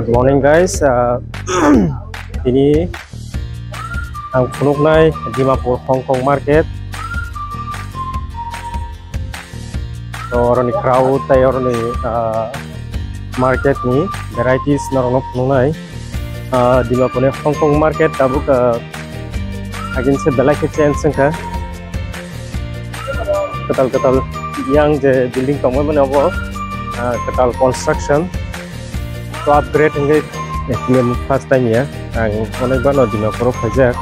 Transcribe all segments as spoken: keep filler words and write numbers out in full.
Good morning, guys. Uh, tini ang phunuknai Dimapur Hong Kong market. To oroni crowd tai oroni, ah, market ni varieties norokno phunuknai. Ah, Dimapur ni Hong Kong market tabuk, ah, agin se belai khe change wngkha. Kwtal kwtal yang je building tongmani obo, ah, kwtal construction. To upgrade wngwi first time ya ang onek bano Dimapur o phaijak.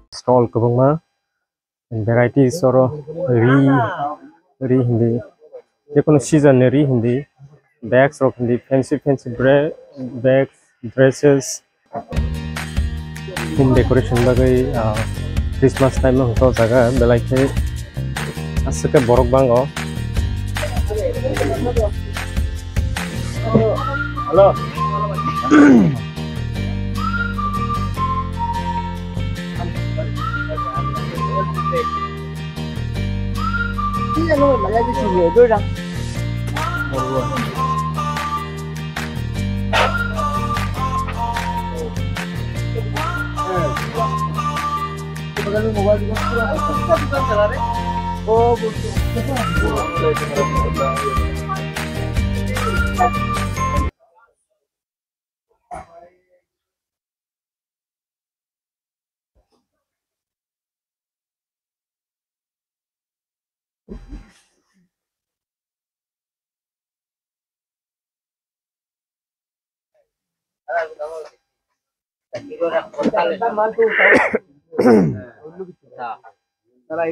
Stall kwbangma, varieties oro ri, ri hindi, jekono season ni ri hindi, bags rok hindi, fancy fancy bre-, bags, dresses, home decoration bagwi, ah, Christmas time o hwnkhe o jaga belai khe aswk khe borok bango. Hello.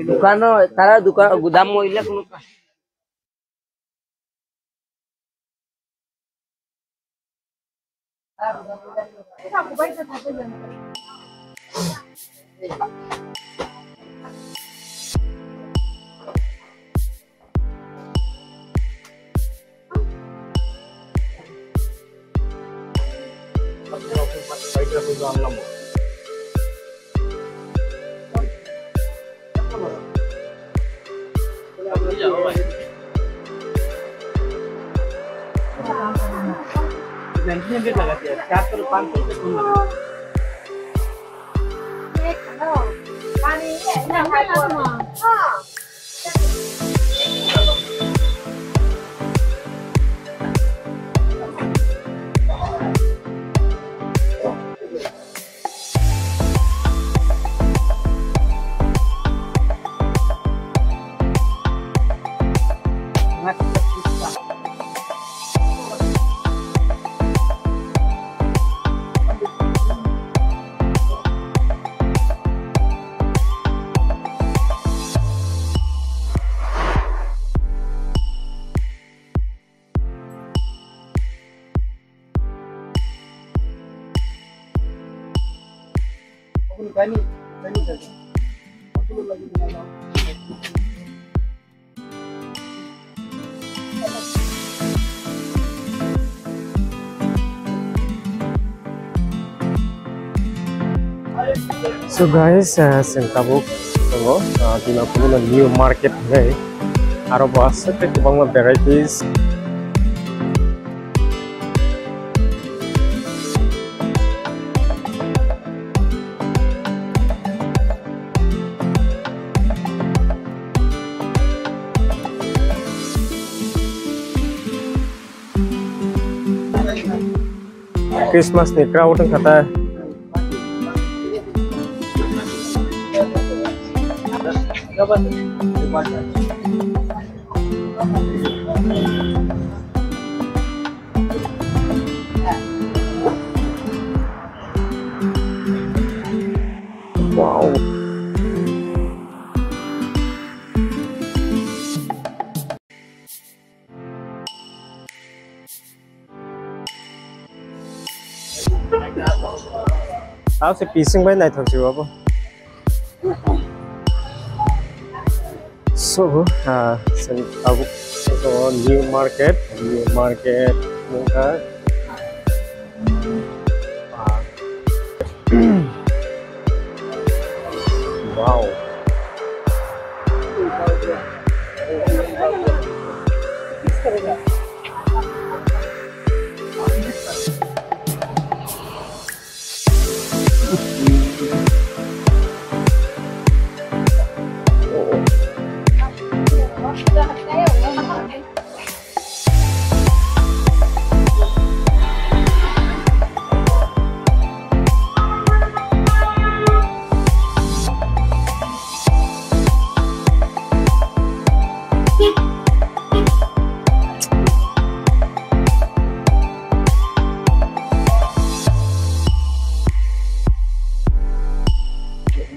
Dukano, tara duka-, gudam mo ila kuno. So guys, uh, chwng tabuk tongo, uh, Dimapur no new market hinwi, aro bo aswk tei kwbangma varieties. Christmas ni crowd wngkha ta. Wow. Tao se pising bai naithok si bo. So, ah, chwng tabuk new market, new market mungkha. Ah. Wow.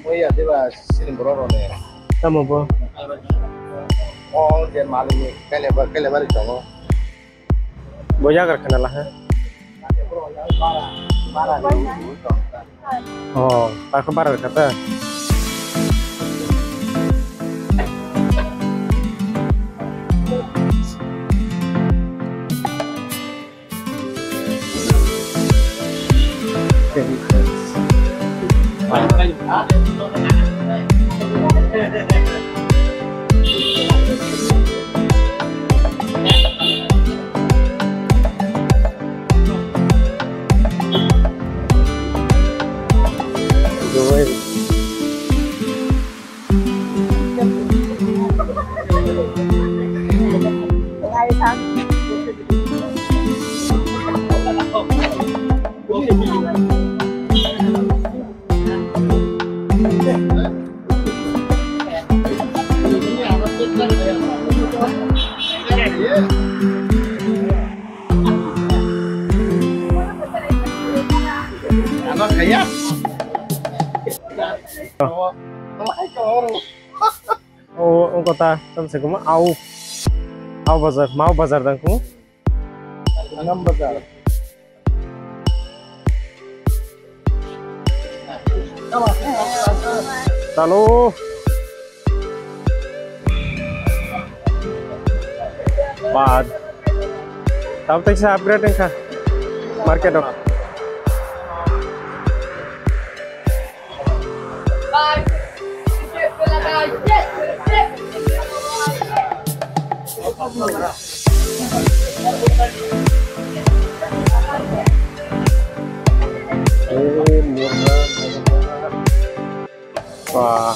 Oya deba sini borok rone. Tamo bo? O je malik ni kailaibari tongo. Bo yagar khana laha. Oh, takho bara kata. O, o kota, tam se kuma au. Au bazar, mau bazar dang kuma. Ngam bazar. Chalo. Bad. Tam tak sa upgrade ka market o. Wah.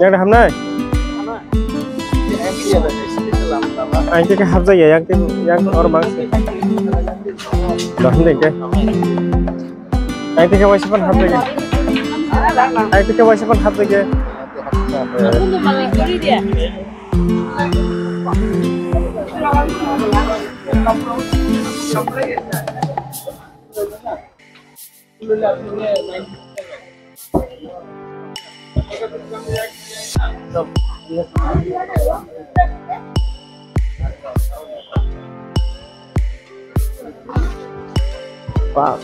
Yang dah hamnai? Ang khe hapjaya, yang khe, yang or bangsi. Dah hamnai khe. Ang khe waisa pan hapjaya. Ang khe waisa pan hapjaya. Pak.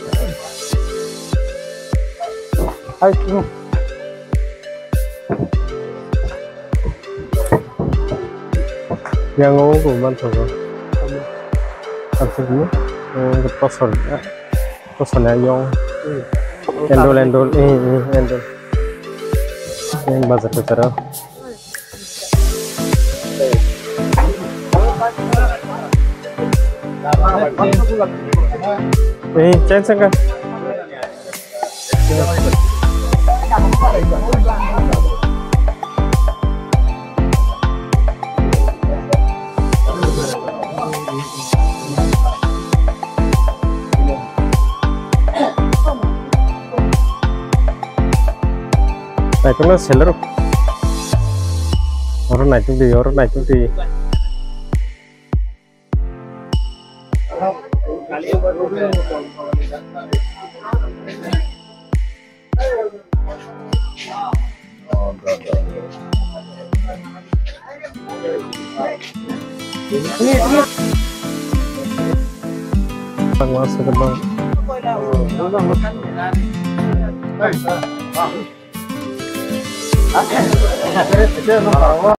Hai, hmm. Yang ngomong pun mantap, bro. Apa sih ini? Oh, kosong. Kosong ya, yang. Hmm. Endol, endol. Eh, eh, endol. Yang bazar, bazar. Eh, change ka. Naitokno seler. Oro naitok di, oro naitok di.